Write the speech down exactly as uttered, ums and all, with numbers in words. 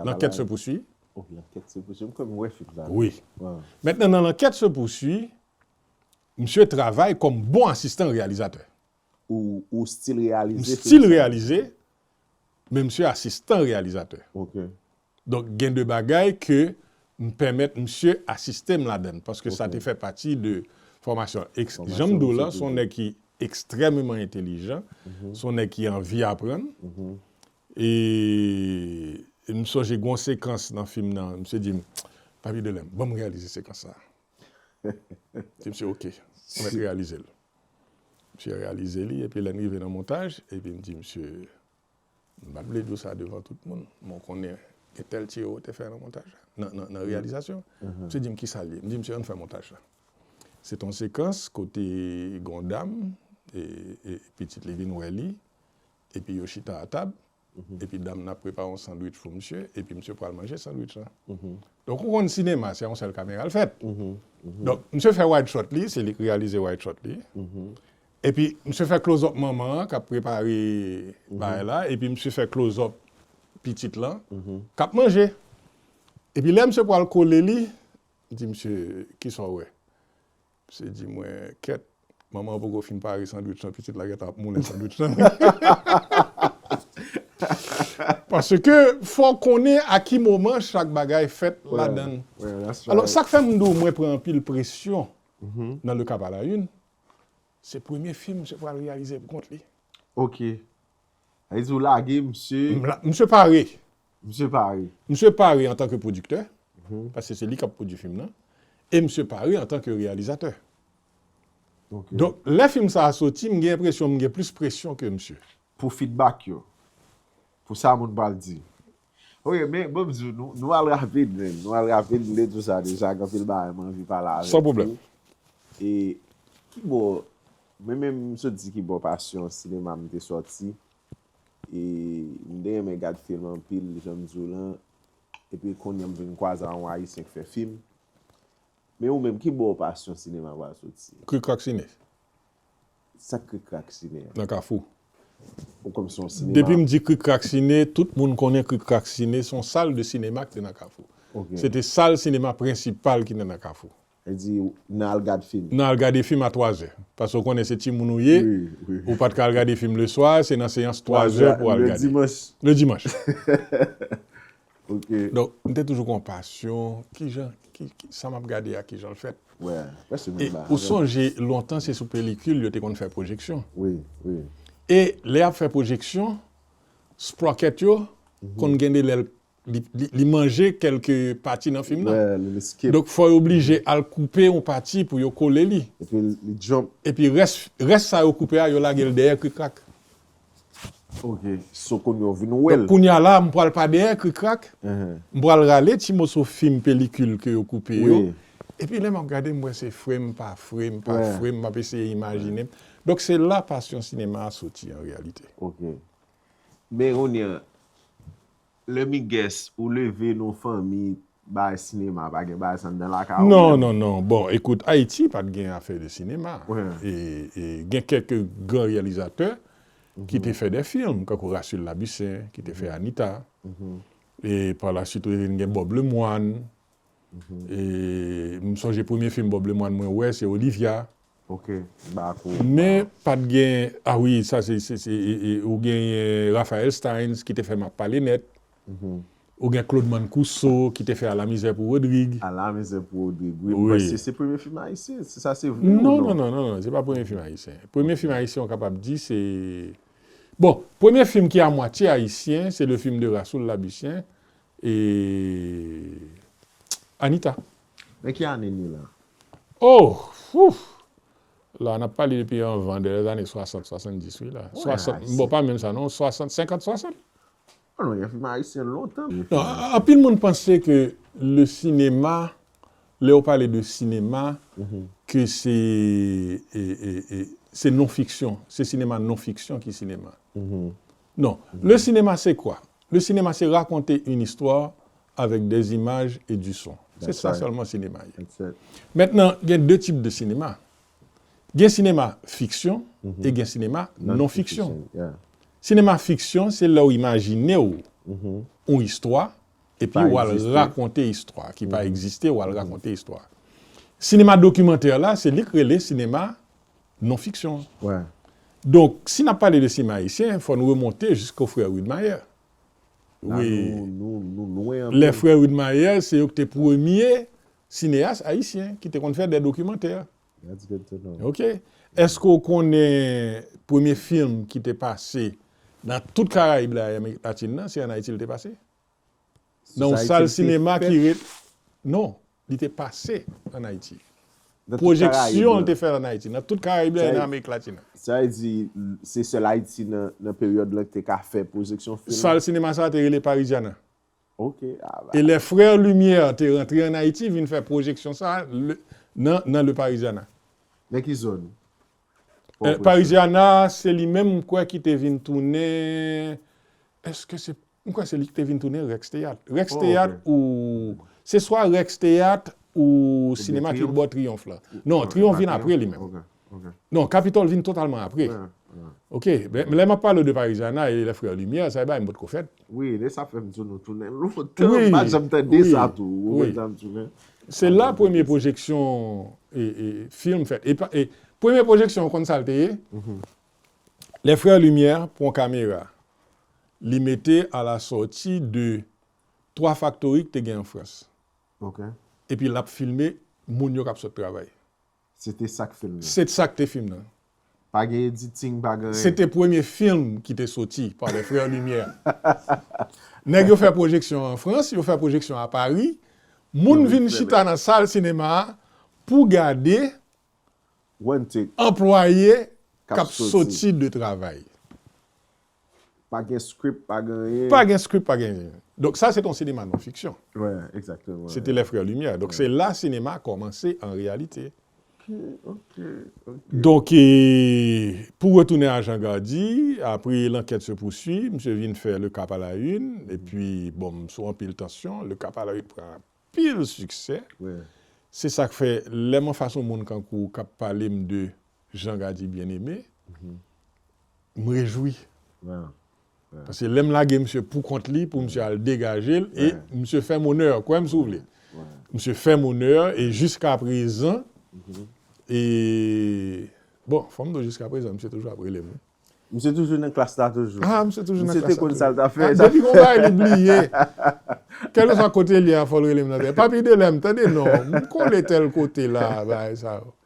L'enquête se poursuit. Oh, L'enquête se poursuit. M kwè m wè fim sa. Wi. Mentnan, nan L'enquête se poursuit, misye travay kòm bon asistan reyalizatè. Ou, ou still reyalize. M still reyalize, men misye asistan reyalizatè. Ok. Donk, gen de bagay ke m pèmèt misye asiste m ladan l, paske sa te fè pati de fòmasyon. Jan m di w la, se yon nèg ki ekstrèmeman entelijan, se yon nèg ki anvi aprann. E m sonje gen yon sekans nan fim nan, misye di m, Papy Delem, ban m reyalize sekans sa. Di misye, oke, ou mèt reyalize l. Misye reyalize li, epi lè n rive nan montaj, epi m di misye, m pa t vle di w sa devan tout moun, men w konnen gen tèl ti ero te fè nan montaj la, nan, nan, nan reyalizasyon. Misye di m, kisa l ye? M di misye, ann fè montaj la. Se t yon sekans kote gen yon dam, e, e pitit li vin wè li, epi yo chita atab, epi dam nan ap prepare yon sandwich pou misye, epi misye pral manje sandwich la. Donk, ou konn sinema, se a yon sèl kamera l fèt. Donk, misye fè wide shot li, se li k reyalize wide shot li. Epi, misye fè close up manman an k ap prepare bagay la, epi misye fè close up pitit lan k ap manje. Epi, lè misye pral kole li, m di misye, kisa w wè? Misye di mwen, kèt, manman an poko fin pare sandwich lan, pitit la gentan ap moulen sandwich lan. Paske fò w konnen a ki moman chak bagay fèt ladan l. Alò, sa k fè m di w mwen pran anpil presyon nan Le Cap à la Une, se premye fim misye pral reyalize pou kont li. Ok. Sa vle di w lage misye. Misye pare. Misye pare. Misye pare antanke pwodiktè, paske se li k ap pwodui fim nan, e misye pare antanke reyalizatè. Donk, lè fim sa a soti, m gen enpresyon m gen plis presyon ke misye. Pou feedback yo. Pou sa moun pral di. Ok, men bon, m di w, nou, nou al rapid, men. Nou al rapid, m te di w sa deja, gen anpil bagay m anvi pale avèk ou. San pwoblèm. E ki bò, mwen menm, m sot di ki bò pasyon sinema m te sòti. E m te renmen gad fim anpil, jan m di w lan. Epi kounye a m vin kwaze a yon Ayisyen k fè fim. Men ou menm, ki bò pasyon sinema pral soti? Krik Krak Sine. Sa k Krik Krak Sine a? Nan Kafou. Ou kòm se yon sinema. Depi m di Krik Krak Sine, tout moun konnen Krik Krak Sine se yon sal de sinema ki te nan Kafou. Se te sal sinema prensipal ki te nan Kafou. Sa vle di, nan al gad fim. Nan al gade fim a twazè. Paske w konnen se timoun ou ye, ou pa t ka al gade fim leswa, se nan seyans twazè pou w al gade. Le dimanch. Donk, m te toujou gen yon pasyon, kijan, ki, ki, sa m ap gade a, kijan l fèt. E ou sonje, lontan se sou pelikil yo te konn fè pwojeksyon. E lè y ap fè pwojeksyon, sprocket yo konn gen de lè l li, li, li manje kèlke pati nan fim nan. Donk, fò yo oblije al koupe yon pati pou yo kole li. Epi rès, rès sa yo koupe a, yo lage l dèyè Krik Krak. Ok. So, kounye a w vin wè l. Donk, kounye a la, m pral pa dèyè Krik Krak. M pral rale ti moso fim pelikil ke yo koupe yo. Epi lè m ap gade, m wè se fre m, pa fre m, pa fre m, m ap eseye imajine m. Donk, se la pasyon sinema a soti, an reyalite. Ok. Men kounye a, let me guess, ou leve nan yon fanmi bay sinema, pa gen bagay sa anndan lakay ou menm? Non, non, non. Bon, ekout, Ayiti pa t gen afè de sinema. E, e gen kèk gran reyalizatè ki te fè de fim, kankou Rasul Labussin, ki te fè Anita. E pa la suite, ou te vin gen Bob Lemoine. E m sonje premye fim Bob Lemoine mwen wè, se Olivia. Ok, m pa ko. Men pa t gen, a wi, sa se, se, se, e, e, ou genyen Raphaël Stains ki te fè M ap pale nèt. Ou gen Claude Mancuso ki te fè A la mizè pou Rodrigue. A la mizè pou Rodrigue, wi. M panse se premye fim ayisyen, se sa se vre ou non? Non, non, non, non, se pa premye fim ayisyen. Premye fim ayisyen, ou kapab di, se, bon, premye fim ki a mwatye ayisyen, se le film de Rasoul Labusyen, e Anita. Men ki ane n ye la? Oh! Ouf! La, n ap pale depi anvan, de lèzane swasant, swasanndis, wi, la. Swasant, bon, pa menm sa, non, swasant, senkant, swasant. Non, non, gen fim ayisyen lontan. Non, a- anpil moun panse ke le sinema, lè yo pale de sinema, ke se, e, e, e, se non fiksyon, se sinema non fiksyon ki sinema. Non, le cinéma c'est quoi? Le cinéma c'est raconter une histoire avec des images et du son. Se sa sèlman sinema ye. Mentnan, gen de tip de sinema. Gen sinema fiksyon e gen sinema non fiksyon. Sinema fiksyon, se lè w imajine w yon istwa, epi w al rakonte istwa ki pa egziste, w al rakonte istwa. Sinema dokimantè la, se li k rele sinema non fiksyon. Donk, si n ap pale de sinema ayisyen, fò n remonte jisko frè Widmayer. Wi. Lè frè Widmayer, se yo ki te premye sineyas ayisyen ki te konn fè de dokimantè. Oke. Èske w konnen premye fim ki te pase nan tout Karayib la e Amerik Latin nan, se ann Ayiti l te pase? Nan yon sal sinema ki ret. Non, li te pase ann Ayiti. Pwojeksyon l te fèt ann Ayiti, nan tout Karayib la e nan Amerik Latin nan. Sa vle di, se sèl Ayiti nan, nan peryòd lan ki te ka fè pwojeksyon fim? Sal sinema sa a te rele Pariziana. Ok. Ah, e lè frè Limyè te rantre ann Ayiti, vin fè pwojeksyon sa a nan, nan Le Pariziana. Nan ki zòn? Pariziana, se li menm, m kwè, ki te vin tounen. Èske se M kwè se li ki te vin tounen Rex Teyat. Rex Teyat ou, se swa Rex Teyat ou sinema ki bò Triyonf la. Non, Triyonf vin apre li menm. Non, Kapitòl vin totalman apre. Ok, men lè m ap pale w de Pariziana e lè frè Limyè, sa e bagay m potko fèt. Wi, e sa fè m di w nou tounen lontan, m pa janm tande sa tou, ou konprann sa m di w, men. Se la premye pwojeksyon e, e, fim fèt. E, pa- e premye pwojeksyon, ou konn sa l te ye? Lè frè Limyè pran kamera, li mete à la sortie de twa faktori ki te gen an Frans. Ok. Epi l ap filme moun yo k ap sot travay. Se te sa k fim nan. Se sa k te fim nan. Pa gen editing, pa gen anyen. Se te premye fim ki te soti pa lè frè Limyè. Nèg yo fè pwojeksyon an Frans, yo fè pwojeksyon a Pari. Moun vin chita nan sal sinema a pou gade anplwaye k ap soti de travay. Pa gen script, pa gen anyen. Pa gen script, pa gen anyen. Donk sa se t on sinema non fiksyon. Wi, egzakteman. Se te lè frè Limyè. Donk se la sinema kòmanse an reyalite. Ok, ok, ok. Donk, e, pou retounen a Jean Gardy, après l'enquête se poursuit, misye vin fè Le Cap à la Une, epi, bon, m sou anpil tansyon, Le Cap à la Une pran anpil siksè. Se sa k fè, lè m anfas yon moun kankou w k ap pale m de Jean Gardy Bien-Aimé, m rejwi. Paske lè m lage misye pou kont li, pou misye al degaje l, e misye fè m onè, kwè m si w vle. Misye fè m onè, e jiskaprezan, e, bon, fò m di w jiskaprezan, misye toujou ap rele m, wi. Misye toujou nan klas la toujou. Ah, misye toujou nan klas la toujou. Misye te konn sa l t ap fè. Ah, depi gon bagay li bliye. Kèlkeswa kote l ye a, fò l rele m nan tèlè. Pa pede lè m, tande non. M kole tèl kote la, bagay sa yo.